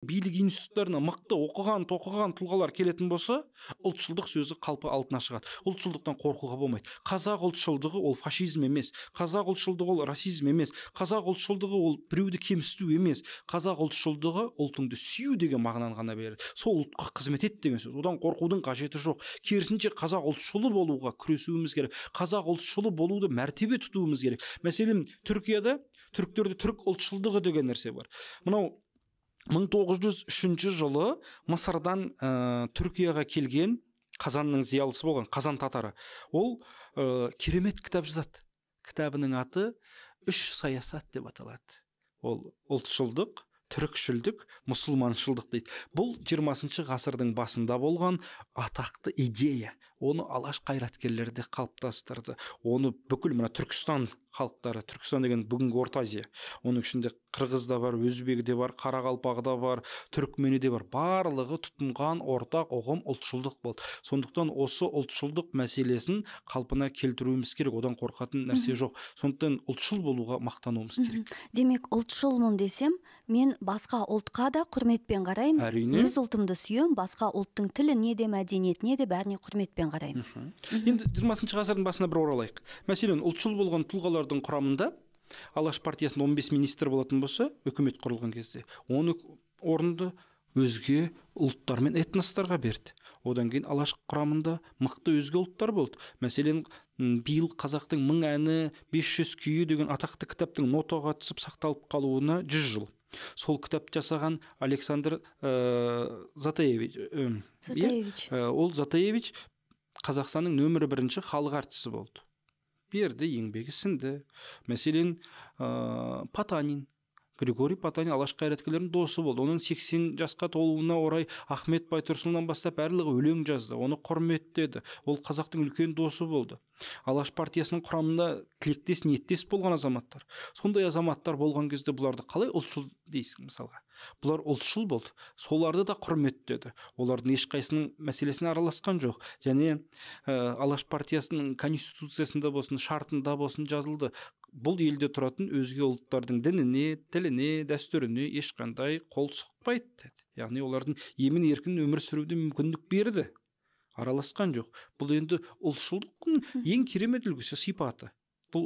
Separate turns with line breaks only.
Билік институттарына мықты оқыған, тоқыған тұлғалар келетін болса, ұлтшылдық сөзі қалпы алдына шығады. Ұлтшылдықтан қорқуға болмайды. Қазақ ұлтшылдығы ол фашизм емес, қазақ ұлтшылдығы ол расизм емес, қазақ ұлтшылдығы ол біреуді кемсіту емес. Қазақ ұлтшылдығы ұлтыңды сүю деген мағынаны ғана береді. Сол ұлтқа қызмет ет деген сөз. Одан қорқудың қажеті жоқ. Керісінше, қазақ ұлтшылы болуға күресуіміз керек. Қазақ ұлтшылы болуды мәртебе тұтуымыз керек. Мәселен, Түркияда түріктерде түрік ұлтшылдығы деген нәрсе бар. Мынау 1903 жылы Мысырдан Түркияға келген Қазанның зиялысы болған Қазан татары. Ол керемет кітап жазады. Кітабының аты «Үш саясат» деп аталады. Ол ұлтшылдық, түрікшілдік, мұсылманшылдық дейді. Бұл 20 ғасырдың басында болған атақты идея. Оны Алаш қайраткерлері де қалыптастырды. Оны бүкіл мына Түркістан халықтары, Түркістан деген бүгінгі Орта Азия, оның ішінде қырғыз да бар, өзбегі де бар, қарақалпағы да бар, түрікмені де бар, барлығы тұтынған ортақ ұғым ұлтшылдық болды. Сондықтан осы ұлтшылдық мәселесін қалпына келтіруіміз керек, одан қорқатын нәрсе жоқ. Сондықтан ұлтшыл болуға мақтануымыз керек.
Демек, ұлтшылмын десем, мен басқа ұлтқа да құрметпен қараймын.
Әрине.
Өз ұлтымды сүйемін, басқа ұлттың тіліне де, мәдениетіне де, бәріне құрметпен қараймын.
Енді 20 ғасырдың басына бір оралайық. Мәселен, ұлтшыл болған тұлғалардың құрамында Алаш партиясында 15 министр болатын болса, үкімет құрылған кезде оны орынды өзге ұлттар мен этностарға берді. Одан кейін Алаш құрамында мықты өзге ұлттар болды. Мәселен, биыл қазақтың 1000 әні, 500 күйі деген атақты кітаптың нотаға түсіп сақталып қалуына 100 жыл. Сол кітап жасаған Александр Затаевич.
Затаевич.
Ол Затаевич Қазақстанның нөмірі бірінші халық әртісі болды. Берді, еңбегі сіңді. Мәселен, Потанин, Григорий Потанин Алаш қайраткерлерінің досы болды. Оның 80 жасқа толуына орай Ахмет Байтұрсынұлынан бастап барлығы өлең жазды, оны құрметтеді. Ол қазақтың үлкен досы болды. Алаш партиясының құрамында тілектес, ниеттес болған азаматтар. Сондай азаматтар болған кезде бұларды қалай ұлтшыл дейсің мысалға? Бұлар ұлтшыл болды. Соларды да құрметтеді. Олардың ешқайсының мәселесіне араласқан жоқ. Және Алаш партиясының конституциясында болсын, шартында болсын жазылды. Бұл елде тұратын өзге ұлттардың дініне, тіліне, дәстүріне ешқандай қол сұқпайды деді. Яғни олардың емін еркін өмір сүруге мүмкіндік берді. Араласқан жоқ. Бұл енді ұлтшылдықтың ең керемет үлгісі, сипаты. Бұл